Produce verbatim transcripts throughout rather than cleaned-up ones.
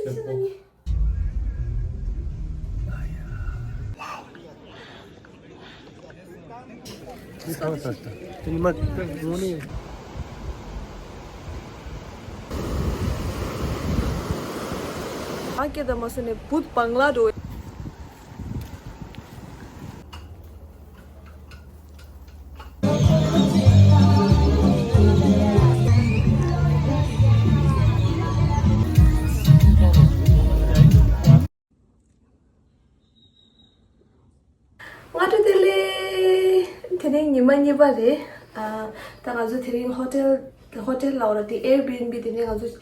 ཨ་སྐད་དང་མ་སོ་ནས་བུད་བང་ལ་འགྲོ། སྔ་དྲོ་བདེ་ལེགས། དེ་རིང་ཉི་མ་གཉིས་པ་རེད། ཨ། ད་ང་ཚོ་དེ་རིང་ཧོ་ཊེལ་ཧོ་ཊེལ་ལ་འོ་ར་དེ་ཨེར་བི་ཨེན་བི་དེ་ནས་ང་ཚོ།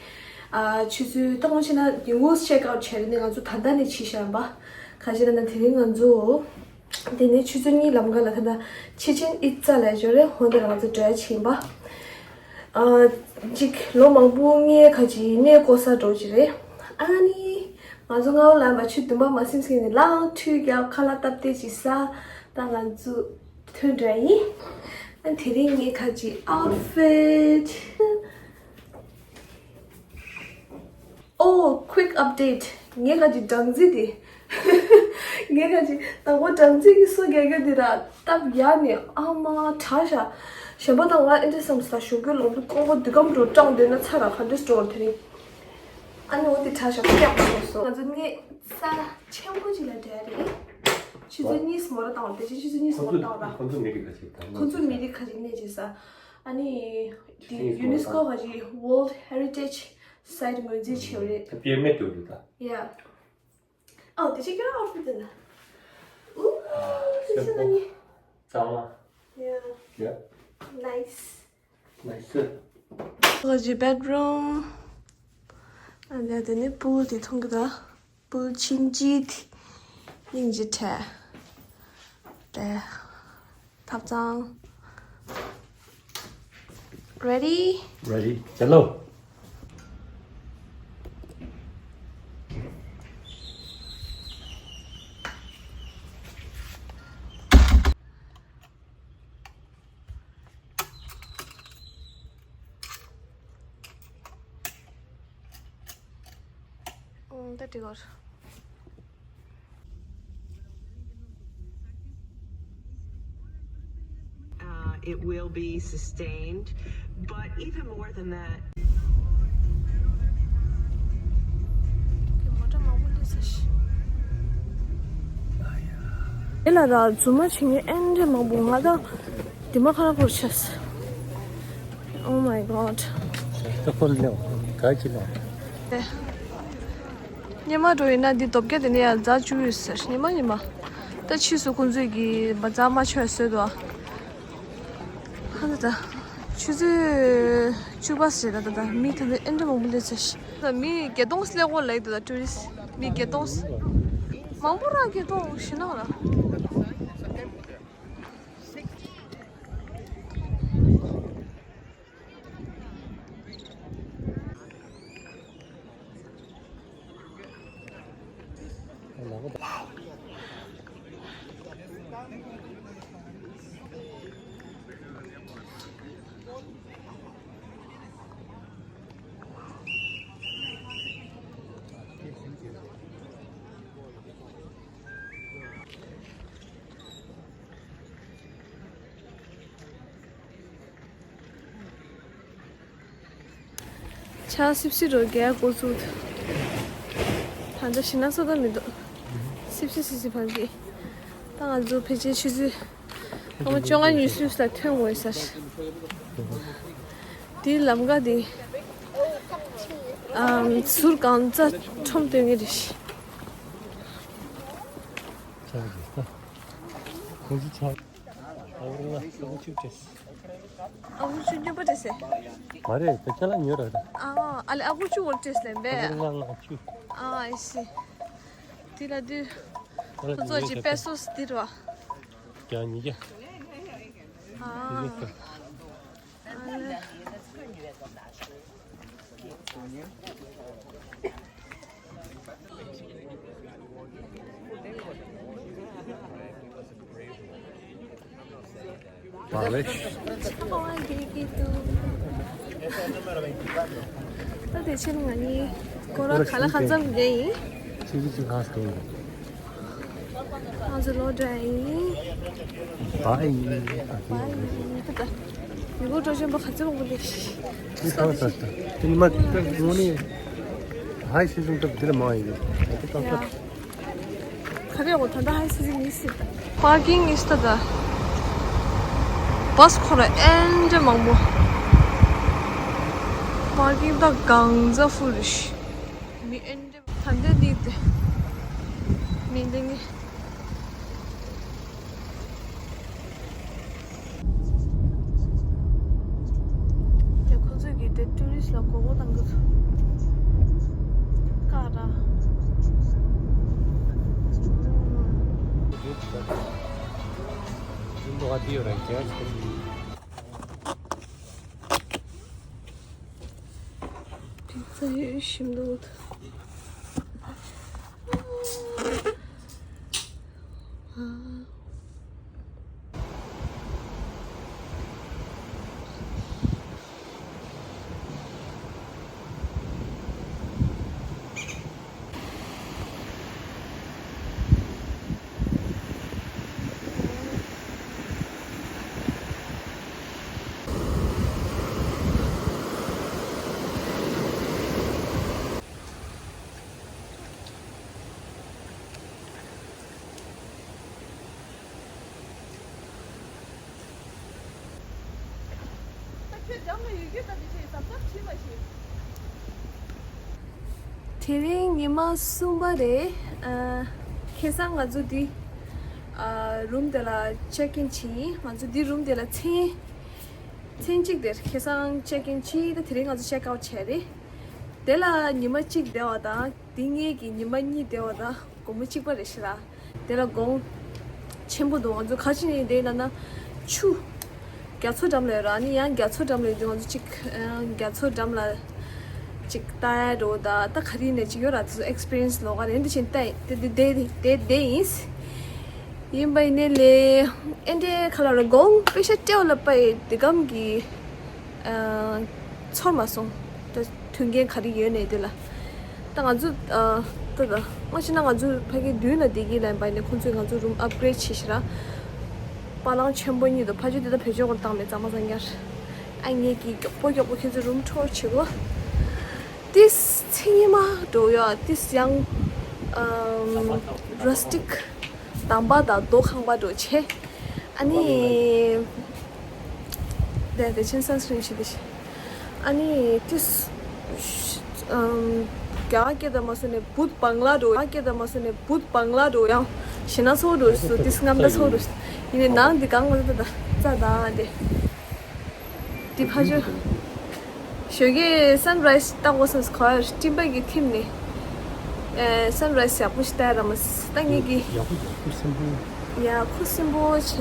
ཨ། ཆུ་ཚོད་ད་ངོ་ཤེས་ན་ཉིན་གུང་ཅེག་ཨའུཊ་བྱས་རེད་ནས་ང་ཚོ་ད་ལྟ་ནས་ཕྱིན་བཞག་ཡིན་པ། ག་ཅི་ལབ་ན་དེ་རིང་ང་ཚོ། དེ་ནས་ཆུ་ཚོད་གཉིས་ལམ་ཁ་ལ་ད་ལྟ་ཆེ་ཆེན་ཨི་ཙ་ལ་ཡོད་རེད། ཧོན་དེ་ལ་ང་ཚོ་འགྲོ་ཡ་ཕྱིན་པ། ཨ། གཅིག་ལོ་མང་པོ་ངའི་ཁ་ཅིག་གནས་སྐོར་ས་འགྲོ་གི་རེད། ཨ་ནི་ང་ཚོ་སྔ་པོ་ལམ་པ་ཆུ་འདུན་པ་མ་སིམ་སིམ་ནས་ལངས་ཁྲུས་རྒྱབ་ཁ་ལག་སྟབས་བདེ་ཅིག་ཟ། ད་ང་ཚོ་ཐོན་འགྲོ་ཡ་ཡིན། ཨ། དེ་རིང་ངའི་ཁ་ཅིག་ཨའུཊ་ཕིཊ། Oh, quick update. ངའི་ཁ་ཅིག་སྦྲང་རྩི་དེ། ངའི་ཁ་ཅིག་དང་པོ་སྦྲང་རྩི་གི་སོ་རྒྱག་རྒྱུ་དེ་ར་སྟབས་ཡག་ནས་ཨ་མ་དྲག་ཤག་གཞན་པ་དང་ང་ཨེ་འདྲ་བསམ་ས་ཞོགས་ཀས་ལོང་དུ་ཀོང་པོ་དུ་ཀམ་འགྲོ་སྐྲངས་བསྡད་ན་ཚ་ར་ག་འདྲ་སྤྲོ་བ་དེ་རིང་། ཨ་ནི་འོ་དེ་དྲག་ཤག་སྐྱབས་སོང་སོང་། ང་ཚོ་ངའི་ས་ཆེན་པོ་ཅིག་ལ་འགྲོ་ཡ་རེད། ཆུ་ཚོད་གཉིས་མོ་ར་བཏང་བ་དེ་ཆུ་ཚོད་གཉིས་མོ་ར་བཏང་བ། ཁོ་ཚོ་མི་རིགས་ཁ་ཅིག་དང་ཁོ་ཚོ་མི་རིགས་ཁ་ཅིག་གནས་ཅིག་ས། ཨ་ནི་དེ་ཡུ་ནེ་སི་ཀོ་ཁ་ཅིག་World Heritage Site ངོས་འཛིན་བྱས་པ་རེད། ད་པི་ཨེམ་ཨེ་ཏུ་རེད་ད། Yeah. Oh, did you get an outfit in there? Ooh, this is a new. གཙང་མ། Yeah. Yeah. Nice. Nice. ཁ་ཅིག་བེད་རུམ། ཨ་ནི་དེ་ནི་པུལ་དེ་མཐོང་གི་ད། པུལ་ཆིན་ཅི་དེ། སྙིང་རྗེ་ཁྲལ། དེ། ཐབ་ཚང་། Ready? Ready. ཆ་ལོ། ཨོ་ད་དེ་གོ། Uh, it will be sustained, but even more than that. དེ་ལ་ར་རྫུན་མ་བྱེད་མཁན་ཨེ་འདྲ་མང་པོ། ང་ད་དེ་མ་ཁ་ལ་བོར་ཆས། Oh my god. ད་ཁོ་ལེའོ་ག་ཅི་ལ། ཉི་མ་འགྲོ་ཡིན་ན་འདི་རྡོ་བརྒྱ་དེ་ནས་ཡང་རྫ་བཅུ་ཡོད་ཟེར། ཉི་མ་ཉི་མ། ད་ཕྱིས་སུ་ཁོང་ཚོས་ཀྱིས་མ་རྫ་མ་ཆོད་བཟོས་འདུག་ཨ། ཧ་ད་ད། ཆུ་ཚོད་བཅུ་པ་ཟེར་ད་ད་ད་མི་ད་ད་ཨེ་འདྲ་མང་པོ་སླེབས་ཟེར། ད་མི་བརྒྱད་སྟོང་སླེབས་གོ་ལབ་འདུག་ད་ཊུ་རི་སི་མི་བརྒྱད་སྟོང་། མང་པོ་ར་བརྒྱད་སྟོང་ཞེ་ན་ར། ཆ་སིབ་སིབ་རོ་རྒྱག་འགོ་ཚུགས། ད་ལྟ་ཞེ་ན་ས་ད་མི་འདུག་སིབ་སིབ་སིབ་སིབ་བར་གྱི། ད་ང་ཚོ་ཕལ་ཆེར་ཆུ་ཚོད་སྐར་མ་བཅོ་ལྔ་ཉི་ཤུ་ལ་ཐོན་འོང་ས། དེའི་ལམ་ཀ་དེ། ཨམ། ཟུར་གང་ཙ་ཁྲོམ་སྟོན་གྱི་རེད། ཁོང་ཚོ་ཆ། ཨ་བུ་ང་ཨ་བུ་ཆུ་སྤྲད། ཨ་བུ་ཆུ་སྨྱོན་པ་སྤྲད་ཟེར། མ་རེད་དེ་ཁྱེད་ལ་ཉོས་ར་རེད། ཨ་ཨ་ལེ་ཨ་བུ་ཆུ་འོར་སྤྲད་ལེན་པས། ཨ་བུ་ང་ང་ཆུ། ཨ་ཨ་ཤི། དེ་ལ་དུས། ཁོ་ཚོ་ཅི་པེ་སོ་སི་དེ་ར། རྒྱ་ཉིས་བརྒྱ། ཨ་ཨ་ལེ། ད་དེ་ཕྱིར་ང་གཉིས་ སྐོར་ར་ག་ལ་ག་ཙམ་བསྡད་ཡིན། ཆི་ཆི་ཆི་ཁ་སྟོན། ང་ཚོ་ལོག་འགྲོ་ཡིན། བ་ཡིན། བ་ཡིན། ད་ད། མི་གོ་སྤྲོ་ཆེན་པོ་ག་ཚོད་མང་པོ་སླེབས་ཤི། ཁྱི་ཁ་ས་ས། དེ་ཉི་མ་དེ་ངོ་ནི། ཧའི་སི་ཟིན་སྐབས་འདིར་མ་ཡིན། ད་ད་ད། ཡ། ག་རེ་འོ་ད་ལྟ་ཧའི་སི་ཟིན་ཡིན་སྲིད་ད། པར་ཀིང་ཡིན་སྲིད་ད། བཱས་འཁོར་ཨེན་འདྲ་མང་པོ། པར་ཀིང་ད་གང་ཛ་ཧྥུལ་རེད་ཤི། མི་ཨེན་འདྲ་ད་འདི་འདི་དེ། མི་འདི་ནི། དེ་ཁོ་ཚོས་ཀྱི་དེ་ཊུ་རི་སི་ལ་མགོ་སྐོར་བཏང་གི་འདུག་ཀ་ར། ཕི་ཛ་ཡོད་ཤིམ་འདུག་དེ་རིང་ཉི་མ་གསུམ་པ་རེད། ཨ། ཁ་སང་ང་ཚོ་འདི། ཨ། རུམ་དེ་ལ་ཅེག་ཨིན་བྱས་ཡིན། ང་ཚོ་འདི་རུམ་དེ་ལ་མཚན། མཚན་གཅིག་དེར་ཁ་སང་ཅེག་ཨིན་བྱས། ད་དེ་རིང་ང་ཚོ་ཅེག་ཨའུཊ་བྱས་རེད། དེ་ལ་ཉི་མ་གཅིག་བསྡད་པ་དང་། དེ་སྔོན་གྱི་ཉི་མ་གཉིས་བསྡད་པ་དང་། དགོང་མོ་གཅིག་པ་རེད་ཤག་ར། དེ་ལ་གོང་ཆེན་པོ་འདུག་ང་ཚོ་ག་ཅི་ནས་བསྡད་ན་ན། ཆུ། རྒྱ་མཚོ་འགྲམ་ལ་ཡོད་ར། ནི་ཡང་རྒྱ་མཚོ་འགྲམ་ལ་ཡོད་དུས་ང་ཚོ་གཅིག་ཨ། རྒྱ་མཚོ་འགྲམ་ལ་གཅིག་ལྟ་ཡ་འགྲོ་ད། ད་ག་རེ་ནས་གཅིག་ཡོད་ར། དེ་ཚོ་ཨེག་སི་པི་རི་ཡན་སི་ལོག་ག་རེད། འདི་བཞིན་ལྟ་དེ་དེ་དེ་དེ་དེ་ཡིན། ཡིན་པ་ཡིན་ནའི་ལས། ཨེ་འདྲའི་ག་ལ་ར་གོང་དཔེ་ཤ་སྤྲེའུ་ལ་པའི་དེ་གམ་གྱི། ཨ། ཚོར་མ་སོང་། ད་མཐུན་རྐྱེན་ག་རེ་ཡོད་ནས་དེ་ལ། ད་ང་ཚོ། ཨ། ད་ད་མ་ཤེས་ན་ང་ཚོ་ཕ་གི་མདུན་ལ་བསྡད་ཀྱི་ལན་པ་ནས་ཁོང་ཚོས་ང་ཚོ་རུམ་ཨབ་གྷི་རེཌ་བྱས་ཤག་ར། པ་ལང་ཆེན་པོ་གཉིས་འདུག་ཕ་ཆོས་དེ་ད་བེད་སྤྱོད་སྐོར་བཏང་མེད་གཙང་མ་གཙང་རྐྱང་། ཨ། ངེད་ཀྱིས་མགྱོགས་པོ་མགྱོགས་པོ་ཁྱེད་ཚོ་རུམ་ཊུར་བྱེད་དགོས། ཏིས་ཚེ་ཉི་མ་འགྲོ་ཡ་ཏིས་ཡང་། ཨམ། ར་སི་ཊིག་དམ་པ་དང་རྡོ་ཁང་པ་འགྲོ་བྱས། ཨ་ནི། དེ་དེ་ཆེན་སན་སི་ཀྲིན་ཞིག་དེ་ཞིག་ཨ་ནི་ཏིས། ཨམ། རྒྱ་སྐད་དང་མ་སོ་ནས་བུད་བང་ལ་འགྲོ། རྒྱ་སྐད་དང་མ་སོ་ནས་བུད་བང་ལ་འགྲོ་ཡང་ཞེ་ན་སོ་འགྲོ་སུ་ཏིས་རྔམ་ད་སོ་འགྲོ། ཡིན་ནས་ནང་འདི་གང་ང་ད་ད་ད་ད་དེ། འདི་ཕ་ཇོ། ཞོགས་ཀས་སན་རའི་སི་ལྟ་དགོས་སམ་གོ་ཡ་སྤྲིན་པ་གི་ཐིམ་ནས། ཨེ། སན་རའི་སི་ཡག་པོ་ཞིག་ལྟ་ཡ་ར་མ་ད་ངེད་ཀྱི། ཡག་པོ་ཡག་པོ་སེམས་པོ། ཡ་ཁུ་སིམ་པོ་བྱས།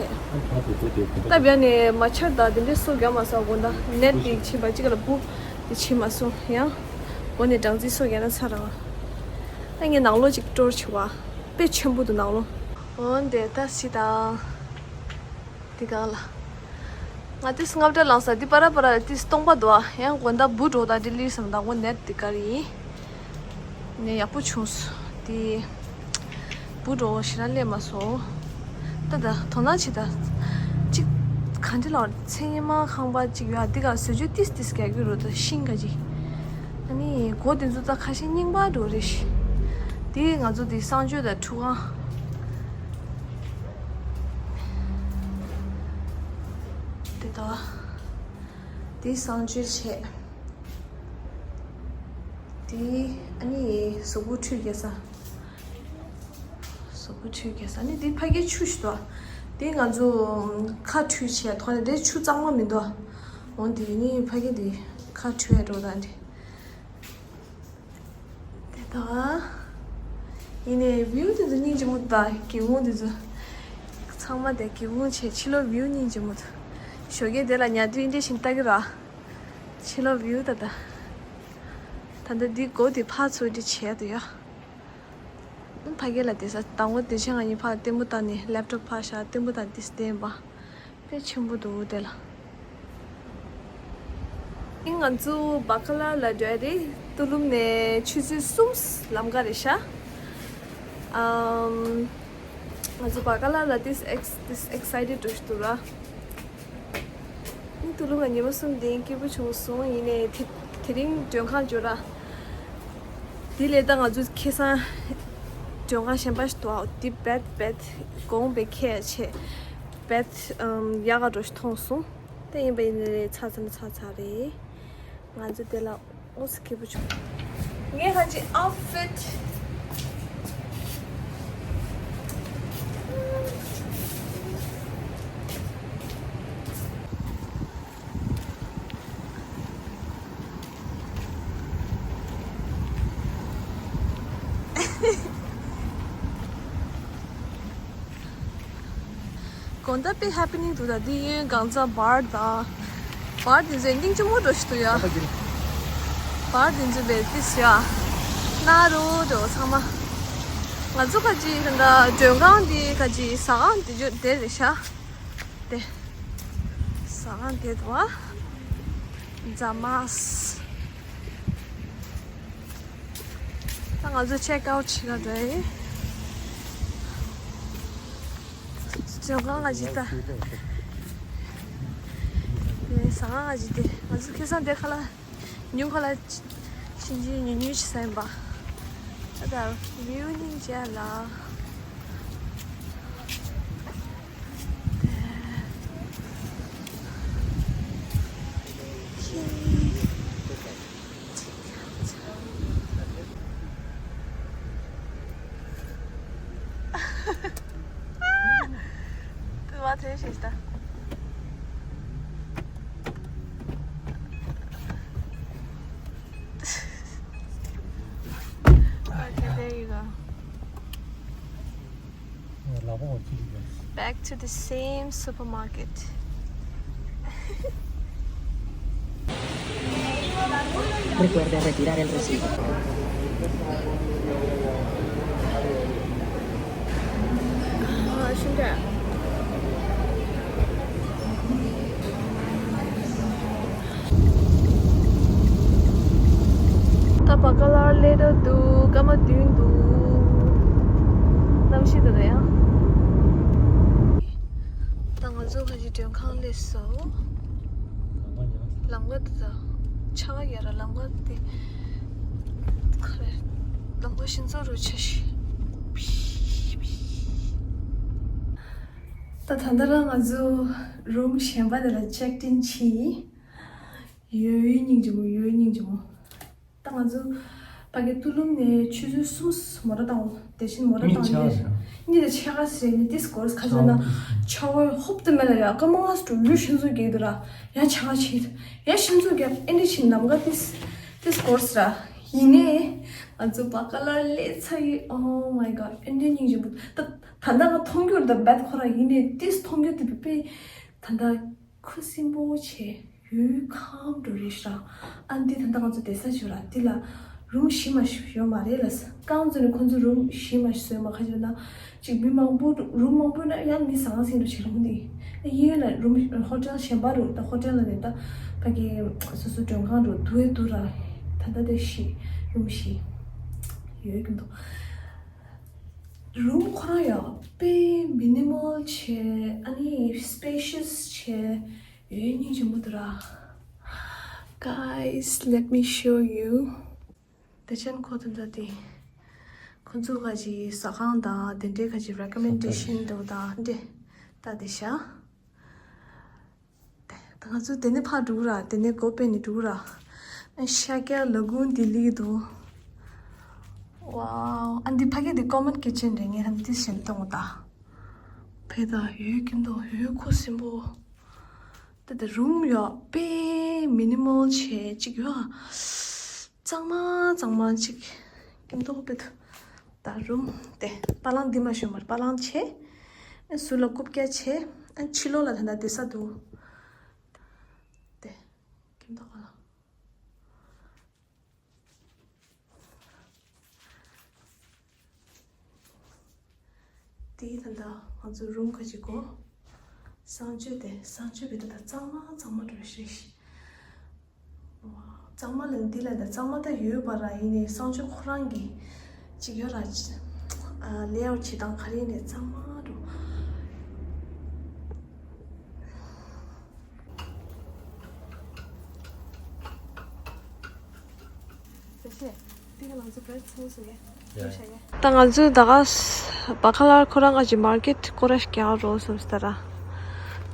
ཨ་ད་དེ་དེ་དེ་དེ། ད་བྱས་ནས་མ་ཆར་དང་དེ་འདྲས་སོ་རྒྱག་མ་སོང་། དགོང་དག་ནེཊ་དེ་ཕྱིན་པ་གཅིག་ལ་བུ་དེ་ཕྱིན་མ་སོང་ཡང་། འོ་ནས་སྦྲང་རྩི་སོ་རྒྱག་ན་ཚར་ར། ད་ངས་ནང་ལོགས་ཅིག་ཊུར་བྱེད་པ། དཔེ་ཆེན་པོ་འདུག་ནང་ལོགས། འོ་འདི་ད་སི་དང་། འདི་གང་ལ། ང་ཏིས་སྔ་དྲོ་ལངས་ས་འདི་པ་ར་པ་ར་ཏིས་སྟོང་པ་འདུག་ཨ། ཡང་དགོང་དག་བུ་འགྲོ་དང་འདི་ལིར་སམ་དང་པོ་ནེཊ་འདི་ག་རེ་ཡིན། ནས་ཡག་པོ་བྱུང་སོང་། འདི་བུ་འགྲོ་ཞེ་དྲག་སླེབས་མ་སོང་། ད་ད་དོ་སྣང་བྱེད་ད། གཅིག་ག་འདྲ་ལ་མཚན་ཉི་མ་ཁང་པ་གཅིག་ཡོད་ཨ། འདི་ག་བཟོ་བཅོས་ཏིས་ཏིས་རྒྱག་གི་རུ་ད་ཤིང་ག་ཅིག་ཨ་ནི་སྒོ་འདི་ཚོ་ད་ཁ་ཤས་རྙིང་པ་འགྲོ་རེད་ཤི། འདི་ང་ཚོ་འདི་གསང་སྤྱོད་དང་ཁྲུས་ཁང་། དེ་དག་དེ་གསང་སྤྱོད་བྱས། དེ་ཨ་ནི་གཟུགས་པོ་ཁྲུས་རྒྱག་ས། གཟུགས་པོ་ཁྲུས་རྒྱག་ས་ནི་དེ་ཕ་གིའི་ཆུ་ཞིག་འདུག་དེ་ང་ཚོ་ཁ་ཁྲུས་བྱས་ཐོག་ནས་དེ་ཆུ་གཙང་མ་མི་འདུག་འོ་དེ་ནི་ཕ་གི་དེ་ཁ་ཁྲུས་ཡ་འགྲོ་དང་དེ། དེ་དག་ཡིན་ནའི་བིའུ་དེ་ཚོ་སྙིང་རྗེ་མོ་དང་སྒེའུ་ཁུང་དེ་ཚོ། ཚང་མ་དེ་སྒེའུ་ཁུང་བྱས་ཕྱི་ལོགས་བིའུ་སྙིང་རྗེ་མོ་འདུག་ཞོགས་ཀས་དེ་ལ་ཉལ་དུས་འདི་འདྲ་ཞིག་ལྟ་གི་ར། ཕྱི་ལོགས་བིའུ་ད་ད། ད་ལྟ་འདི་སྒོ་དེ་ཕར་ཚུར་འདི་བྱས་འདུག་ཡ། ཕ་གི་ལ་དེ་ས་དང་པོ་དེ་ཆེ་ང་གཉིས་ཕར་ལྟད་མོ་བལྟས་ནས་ལེབ་ཊོབ་ཕར་བཞག་ལྟད་མོ་བལྟས་ཏེ་བསྡད་པ། དཔེ་ཆེན་པོ་འདུག་དེ་ལ། ཨིན་ང་ཚོ་བ་ཀ་ལ་ལ་འགྲོ་ཡ་རེད། ཏུ་ལུམ་ནས་ཆུ་ཚོད་གསུམ་ལམ་ཀ་རེད་ཤག་ཨམ། ང་ཚོ་བ་ཀ་ལ་ལ་ཏིས་ཨེགས་ཏིས་ཨེག་སའི་ཊེཌ་འགྲོ་ཞིག་འདུག་ར། ཏུ་ལུམ་ལ་ཉི་མ་གསུམ་བསྡད་སྐྱིད་པོ་བྱུང་སོང་། ཡིན་ནའི་དེ་དེ་རིང་མགྲོན་ཁང་འབྱོར་ར། དེ་ལས་ད་ང་ཚོ་ཁ་སང་མགྲོན་ཁང་གཞན་པ་ཞིག་འདུག་ཨ་དེ་བེད་བེད་གོང་བེ་ཁྱད་ཆེ་བེད་ཡག་ག་འགྲོ་ཞིག་མཐོང་སོང་། དེ་ཡིན་པ་ཡིན་ནའི་ཚ་ཚ་ན་ཚ་ཚ་རེད། ང་ཚོ་དེ་ལ་ཨོ་སི་ཁེ་པོ་བྱུང་། ངས་ཧ་ཅི་ཨའུ་ཕིཊ། དགོང་དག་དཔེ་ཧེ་པི་ནིང་འདུག་ད་འདི་གཡོན་གང་ཚ་བར་ད། བར་འདི་ཚོ་སྙིང་རྗེ་མོ་འགྲོ་ཞིག་འདུག་ཡ། བར་འདི་ཚོ་བེ་ཏིས་ཡ། ན་རོ་འགྲོ་ཚང་མ། ང་ཚོ་ཁ་ཅིག་ད་མགྲོན་ཁང་འདི་ཁ་ཅིག་ཟ་ཁང་འདི་ཚོ་དེ་རེད་ཤག་དེ། ཟ་ཁང་དེ་འདུག་བ། ཛ་མཱས། ད་ང་ཚོ་ཅེག་ཨའུཊ་བྱེད་ག་འགྲོ་ཡིན། ལྗོན་ཁང་ང་ཅི་ལྟ། ཡིན་ཟ་ཁང་ང་ཅི་དེ་ང་ཚོ་ཁ་སང་དེ་ཁ་ལ་ཉུང་ཁ་ལ་ཕྱིན་ཅི་ཉུང་ཉུང་ཞིག་ཟ་ཡིན་པ། ད་ལྟ་བིའུ་སྙིང་རྗེ་ལ། ཏུ་བ་ཐོན་ཤེས་ཤིག་ད། Okay, there you go. Back to the same supermarket. Recuerde retirar el recibo. ད་བ་ཀ་ལར་སླེབས་འགྲོ་འདུག་སྐར་མ་བདུན་འདུག་གནམ་གཤིས་འདི་ལ་ཡང་། ད་ང་ཚོ་ཁ་ཅིག་མགྲོན་ཁང་སླེབས་སོང་། ལམ་ཁ་འདི་ད་ཆ་ག་ཡ་ར་ལམ་ཁ་འདི་ག་རེ། ལམ་ཁ་ཤིན་ཙོ་རུ་ཆ་ཤི། ད་ད་ལྟ་རང་ང་ཚོ་རུམ་གཞན་པ་དེ་ལ་ཅེག་ཨིན་བྱས། ཡོད་སྙིང་རྗེ་མོ། ཡོད་སྙིང་རྗེ་མོ། ད་ང་ཚོ་ཕ་གི་ཏུ་ལུམ་ནས་ཆུ་ཚོད་གསུམ་མོ་ཊ་བཏང་། དེ་བཞིན་མོ་ཊ་བཏང་རྗེས་གཉིད་ཆེ་ག་ཟེར་ནས་ཏིས་སྐོར་ཁ་ཆེ་ན་ཆ་བ་ཧོབ་ཏུ་མེད་ལ་ཡ་སྐར་མ་ལྔ་སུ་ལུས་ཤིན་ཙོ་རྒྱས་འདུག་ར། ཡ་ཆ་ག་ཆེ་ཡ་ཤིན་ཙོ་རྒྱས་ཨེ་འདྲི་ཆེ་ནམ་ག་ཏིས་ཏིས་སྐོར་ར། ཡིན་ནས་ང་ཚོ་བ་ཀ་ལར་སླེབས་ཚར་ཡིན། Oh my god ཨེ་འདྲི་སྙིང་རྗེ་མོ། ད་ད་ལྟ་ང་མཐོང་རྒྱུར་ད་བེད་ཁོ་ར་ཡིན་ནས་ཏིས་མཐོང་རྒྱུ་དེ་བེད་པས་ད་ལྟ། ཁུ་སིམ་པོ་བྱས། ཡུལ་ཁམས་འགྲོ་རེད་ཤག་ཨ་འདི་ད་ལྟ་ང་ཚོ་བསྡད་ས་ཞུ་ར་འདི་ལ་རུམ་བཞི་མ་ཞིག་ཡོད་མ་རེད་ལ། རྐང་བཙུགས་ནས་ཁོ་ཚོ་རུམ་བཞི་མ་ཞིག་བཟོས་མ་ཁ་ཅིག་ན་ཅིག་མི་མང་པོ་རུམ་མང་པོ་ན་ཡང་མི་ཟང་ཟིང་རུ་བྱེད་རུང་འདི་གཡས་གཡོན་ལ་རུམ་ཧོ་ཊེལ་གཞན་པ་རུ་ད་ཧོ་ཊེལ་ལ་ནས་ད་ཕ་གི་སོ་སོ་མགྲོན་ཁང་རུ་འདུག་ཨེ་འདུག་ར། ད་ལྟ་དེ་བཞི་རུམ་བཞི་ཡོད་ཀྱི་འདུག་རུམ་ཁོ་རང་ཡང་དཔེ་མི་ནི་མལ་བྱས། ཨ་ནི་སི་པེ་ཤི་ཡས་བྱས། ཡོད་སྙིང་རྗེ་མོ་འདུག་ར། Guys, let me show you. དེ་ཅན་ཁོ་ཐུན་ད་དེ། ཁོ་ཚོ་ག་ཅི་ཟ་ཁང་དང་དེ་འདྲའི་ག་ཅི་རེ་ཀོ་མེན་ཌེ་ཤན་འདུག་དང་འདྲེ། ད་དེ་ཤ། ད་ང་ཚོ་དེ་ནས་ཕར་འགྲོ་གི་ར། དེ་ནས་སྒོ་ཕྱེ་ནས་འགྲོ་གི་ར། ཤཱཀྱ་ལ་གུན་ལྡི་ལི་འདུག་ཝའོ། ཨ་འདི་ཕ་གི་འདི་ཀོ་མན་ཁི་ཆན་རེད། ངས་ཧམ་ཏིས་ཞེན་གཏོང་ད། ཕེ་ད་ཡོད་ཀྱིན་འདུག་ཡོད་ཁུ་སིམ་པོ། ད་ད་རུམ་ཡོད་དཔེ་མི་ནི་མལ་བྱས་ཅིག་ཡོད། གཙང་མ་གཙང་མ་ཅིག་ཀྱིན་འདུག་པེ་ད། ད་རུམ་དེ་པ་ལང་འདི་མ་ཞོན་མར་པ་ལང་བྱས། ཨ་ཟུར་ལ་རྐུབ་བཀྱག་བྱས། ཨ་ཕྱི་ལོགས་ལ་ད་ད་བསྡད་ས་འདུག་དེ་ཀྱིན་འདུག་ག་ལ། དེའི་ད་ལྟ་ང་ཚོ་རུམ་ཁ་ཅིག་གོ། གསང་སྤྱོད་དེ་གསང་སྤྱོད་བེད་ད་གཙང་མ་གཙང་མ་འགྲོ་ཤེས། ཝའོ། གཙང་མ་ལ་འདི་ལ་ད་གཙང་མ་ད་ཡོད་པ་ར། ཡིན་ནའི་གསང་སྤྱོད་ཁོ་རང་གི་ཅིག་ཡོད་ར། ཨ་ལེའུ་བྱེད་སྟངས་ག་རེ་ཡིན་ནའི་གཙང་མ་འགྲོ། ད་ང་ཚོས་ད་ག་ས་བ་ཁ་ལར་ཁོ་རང་ག་ཅིག་མར་ཀེཊ་སྐོར་ར་རྒྱག་རོགས་བསམ་སྟ་ར།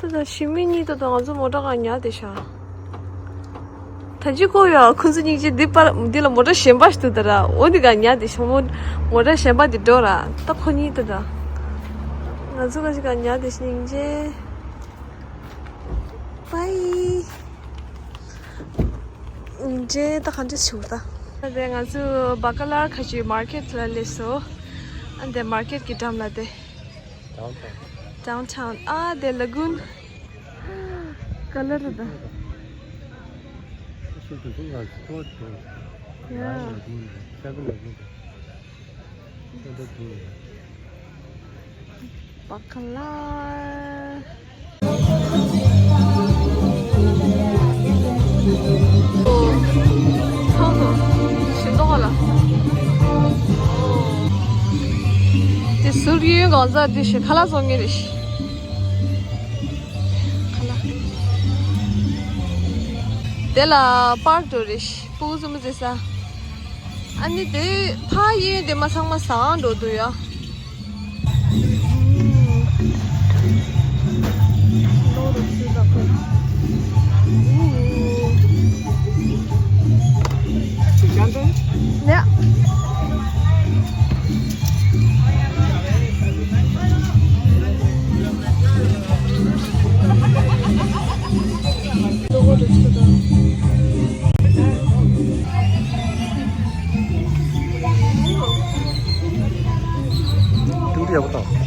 ད་ད་ཞི་མི་གཉིས་ད་ད་ང་ཚོ་མོ་ཊ་ག་ཉལ་བསྡད་ཤག་ད་ཅི་ཀོ་ཡ་ཁོ་ཚོ་སྙིང་རྗེ། འདི་པར་འདི་ལ་མོ་ཊ་གཞན་པ་ཞིག་འདུག་ད་ར། འོ་འདི་ག་ཉལ་བསྡད་ཤག་མོ་མོ་ཊ་གཞན་པ་འདི་འགྲོ་ར། ད་ཁོ་གཉིས་ད་ད་ང་ཚོ་ག་ཅིག་ག་ཉལ་བསྡད་ཤག་སྙིང་རྗེ། པའི། འདྲེ་ད་ག་འདྲ་བྱུང་ད། ད་ང་ཚོ་བ་ཀ་ལར་ཁ་ཆུ་མར་ཀེཊ་ལ་སླེབས་སོང་། ཨ་འདི་མར་ཀེཊ་གི་འགྲམ་ལ་དེ། Downtown. Downtown. ཨ་དེ་ལ་གུན། ཀ་ལར་ད། Seven Lagoon. བ་ཀ་ལར། ཚང་དང་ཞིང་ཏོག་ལ། དེ་ཟུར་གྱི་གང་ཟག་དེ་ཞིག་ཁ་ལག་བཙོང་མཁན་རེད་ཤག་ཁ་ལག་དེ་ལ་པར་འགྲོ་རེད་ཤག་སྤུ་གུ་ཚོ་མི་ཚེ་ས། ཨ་ནི་དེ་ཕ་ཡེ་དེ་མ་ཚང་མ་ཟ་འགྲོ་འདུག་ཡ། ཏུང་ཏུ་ཡག་པོ་དང་།